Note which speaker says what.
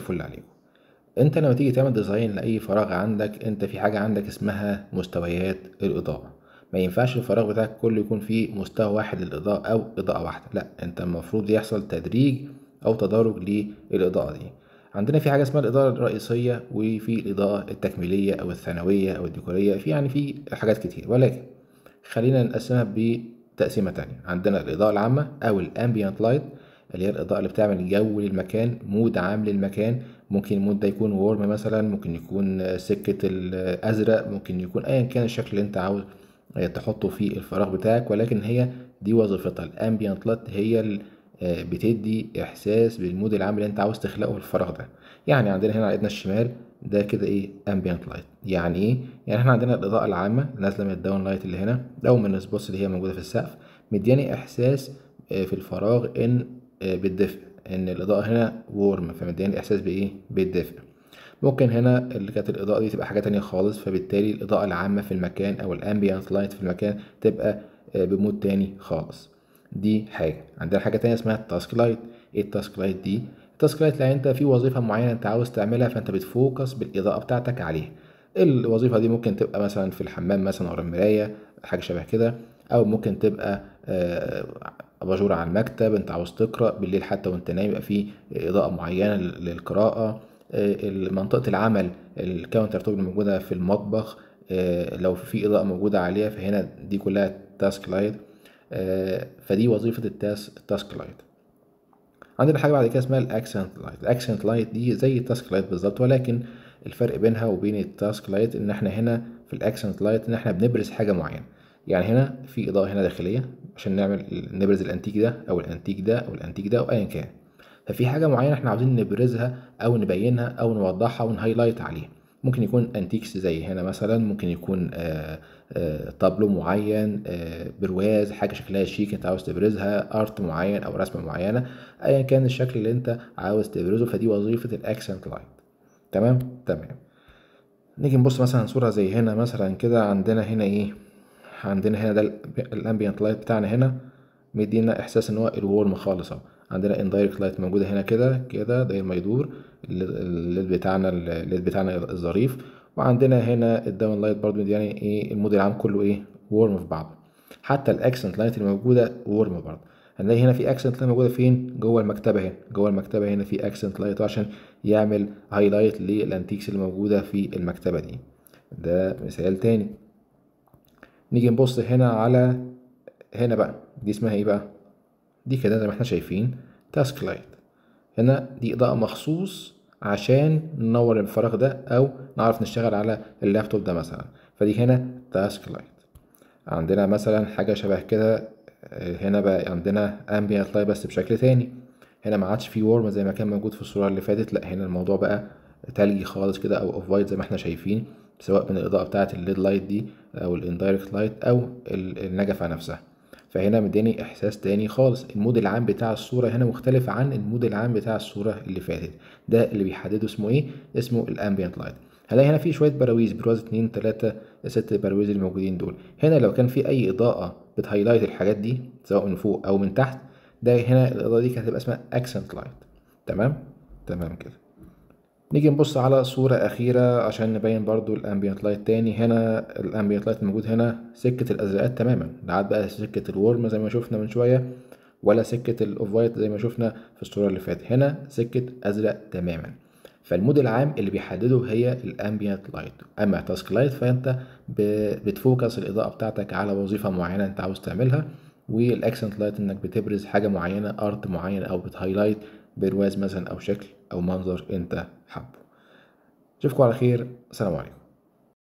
Speaker 1: الفل عليكم. انت لما تيجي تعمل design لاي فراغ عندك، انت في حاجة عندك اسمها مستويات الاضاءه. ما ينفعش الفراغ بتاعك كله يكون فيه مستوى واحد للاضاءة او اضاءه واحده، لا، انت المفروض يحصل تدريج او تدرج للاضاءة دي. عندنا في حاجة اسمها الاضاءة الرئيسيه، وفي الاضاءة التكميليه او الثانوية او الديكوريه، في يعني في حاجات كتير، ولكن خلينا نقسمها بتقسيمه تانية. عندنا الاضاءة العامة او ال ambient light، اللي هي الاضاءة اللي بتعمل جو للمكان، mood عام للمكان. ممكن ال mood ده يكون warm مثلا، ممكن يكون سكة الازرق، ممكن يكون ايا كان الشكل اللي انت عاوز تحطه في الفراغ بتاعك، ولكن هي دي وظيفتها. ال ambient light هي بتدي احساس بال mood العام اللي انت عاوز تخلقه في الفراغ ده. يعني عندنا هنا على ايدنا الشمال ده كده ايه؟ ambient light. يعني ايه؟ يعني احنا عندنا الاضاءة العامة نازله من ال down light اللي هنا او من ال spots اللي هي موجودة في السقف، مدياني احساس في الفراغ ان بالدفء، ان الاضاءة هنا warm، فمدياني احساس بايه؟ بالدفء. ممكن هنا اللي كانت الاضاءة دي تبقى حاجة تانية خالص، فبالتالي الاضاءة العامة في المكان او ال ambient light في المكان تبقى ب mood تاني خالص. دي حاجة. عندنا حاجة تانية اسمها ال task light. ايه ال task light دي؟ ال task light لو انت في وظيفة معينة انت عاوز تعملها، فانت بت focus بالاضاءة بتاعتك عليها. الوظيفة دي ممكن تبقى مثلا في الحمام مثلا ورا المراية، حاجة شبه كده، او ممكن تبقى اباجوره على المكتب، انت عاوز تقرا بالليل حتى وانت نايم يبقى في اضاءه معينة للقراءة. منطقة العمل، ال counter top الموجودة في المطبخ، لو في اضاءه موجودة عليها، فهنا دي كلها task light. فدي وظيفة ال task light. عندنا حاجة بعد كده اسمها ال accent light. ال accent light دي زي ال task light بالظبط، ولكن الفرق بينها وبين ال task light ان احنا هنا في ال accent light ان احنا بنبرز حاجة معينة. يعني هنا في اضاءه هنا داخلية عشان نعمل نبرز الانتيك ده او الانتيك ده او الانتيك ده او ايا كان، ففي حاجة معينة احنا عاوزين نبرزها او نبينها او نوضحها ون highlight عليها. ممكن يكون antiques زي هنا مثلا، ممكن يكون تابلو معين، برواز، حاجة شكلها شيك انت عاوز تبرزها، art معين او رسمه معينة، ايا كان الشكل اللي انت عاوز تبرزه، فدي وظيفة ال accent light. تمام تمام. نيجي نبص مثلا صوره زي هنا مثلا كده، عندنا هنا ايه؟ عندنا هنا ده ال ambient light بتاعنا هنا مدينا احساس ان هو ال warm خالص اهو. عندنا indirect light موجودة هنا كده كده داير ما يدور ال LED بتاعنا الظريف، وعندنا هنا ال down light برضو يعني ايه ال mood العام كله ايه؟ warm في بعضه. حتى ال accent light اللي موجودة warm برضه. هنلاقي هنا في accent light موجودة فين؟ جوه المكتبة هنا، جوه المكتبة هنا في accent light عشان يعمل highlight لل antiques اللي موجودة في المكتبة دي. ده مثال تاني. نيجي نبص هنا على هنا بقى، دي اسمها ايه بقى؟ دي كده زي ما احنا شايفين task light. هنا دي اضاءة مخصوص عشان ننور الفراغ ده او نعرف نشتغل على اللابتوب ده مثلا، فدي هنا task light. عندنا مثلا حاجة شبه كده هنا بقى عندنا ambient light بس بشكل تاني. هنا ما عادش فيه warm زي ما كان موجود في الصورة اللي فاتت، لا هنا الموضوع بقى تلجي خالص كده او off white زي ما احنا شايفين، سواء من الإضاءة بتاعة ال LED light دي أو ال indirect light أو النجفة نفسها. فهنا مداني إحساس تاني خالص. ال mood العام بتاع الصورة هنا مختلف عن ال mood العام بتاع الصورة اللي فاتت. ده اللي بيحدده اسمه إيه؟ اسمه ال ambient light. هلاقي هنا في شوية براويز، برواز 2 3 6 براويز اللي موجودين دول. هنا لو كان في أي إضاءة بت highlight الحاجات دي سواء من فوق أو من تحت، ده هنا الإضاءة دي كانت هتبقى اسمها accent light. تمام تمام كده. نيجي نبص على صورة أخيرة عشان نبين برضو ال ambient light تاني. هنا ال ambient light موجود هنا سكة الأزرقات تماما، لا عاد بقى سكة ال warm زي ما شفنا من شوية، ولا سكة ال off white زي ما شفنا في الصورة اللي فاتت، هنا سكة أزرق تماما. فال mood العام اللي بيحدده هي ال ambient light. اما task light فانت بت focus الاضاءة بتاعتك على وظيفة معينة انت عاوز تعملها، وال accent light انك بتبرز حاجة معينة، art معين، او بت highlight برواز مثلا او شكل او منظر انت حابه. اشوفكم على خير، السلام عليكم.